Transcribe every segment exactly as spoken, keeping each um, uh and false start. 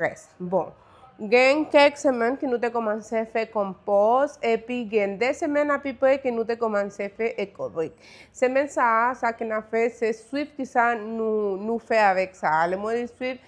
Rès. Bon, gen kèk semèn ki nou te kòmanse fè konpòs, epi gen de semèn apiprè ki nou te kòmanse fè ekobrik. Semèn sa a, sa ki n ap fè, se swiv kisa nou, nou fè avèk sa a. Lè mwen di swiv,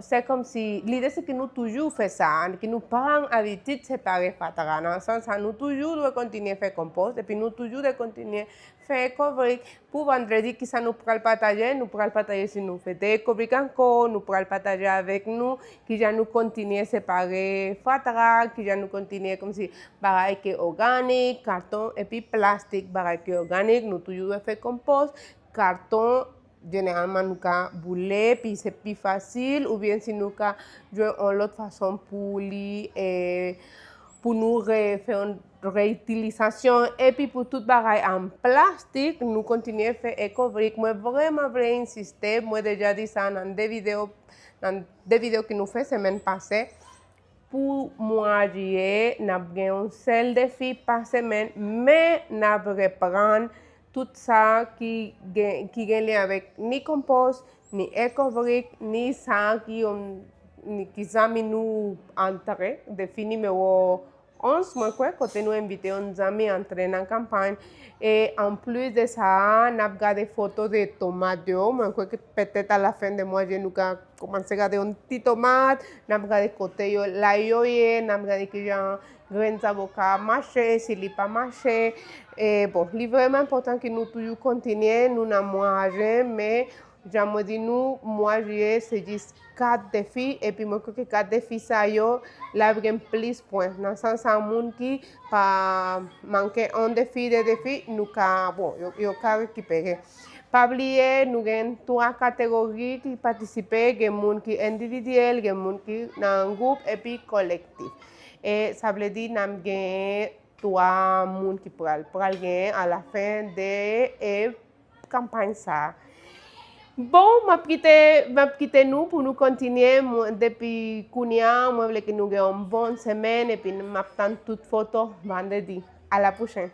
se kòmsi, lide se ki nou toujou fè sa a, ki nou pran abitid separe fatra. Nan sans sa, nou toujou dwe kontinye fè konpòs, epi nou toujou dwe kontinye fè ekobrik. Pou vandredi, kisa nou pral pataje? Nou pral pataje si nou fete ekobrik ankò, nou pral pataje avèk nou kijan nou kontinye separe fatra, kijan nou kontinye kòmsi bagay ki òganik, katon epi plastik, bagay ki òganik, nou toujou dwe fè konpòs, katon, jeneralman nou ka boule, epi se pi fasil, oubyen si nou ka jwenn yon lòt fason pou li, e, pou nou refè yon reyitilizasyon, epi pou tout bagay an plastik, nou kontinye fè ekobrik. Mwen vrèman vle ensiste, mwen deja di sa nan de videyo, nan de videyo ki nou fè semèn pase. Pou mwa jiyè, n ap gen yon sèl defi pa semèn, men n ap reprann tout sa ki gen, ki gen lyen avèk ni konpòs, ni ekobrik, ni sa ki yon, ni ki zanmi nou antre, defi nimewo onz, mwen kwè, kote nou envite yon zanmi antre nan kanpay. E anplis de sa, n ap gade foto de tomat yo. Mwen kwè ke petèt a la fen de mwa jiyè, nou ka kòmanse gade yon ti tomat, n ap gade kote yo, la yo ye, n ap gade kijan grenn zavoka mache, si li pa mache. E bon, li vrèman enpòtan ke nou toujou kontinye, nou nan mwa jen, men jan mwen di nou, mwa jiyè se jis kat defi, epi mwen kwè ke kat defi sa yo, l ap gen plis pwen. Nan sans sa, moun ki pa manke yon defi, de defi, nou ka, bon, yo, yo ka rekipere. Pa bliye, nou gen twa kategori ki patisipe, gen moun ki endividyèl, gen moun ki nan gwoup, epi kolektif. E sa vle di, n ap gen twa moun ki pral, pral genyen a la fen de, e, kanpay sa a. Bon, m ap kite, m ap kite nou pou nou kontinye. Mwen, depi kounye a, mwen vle ke nou gen yon bon semèn, epi m ap tann tout foto vandredi. A la pwochèn.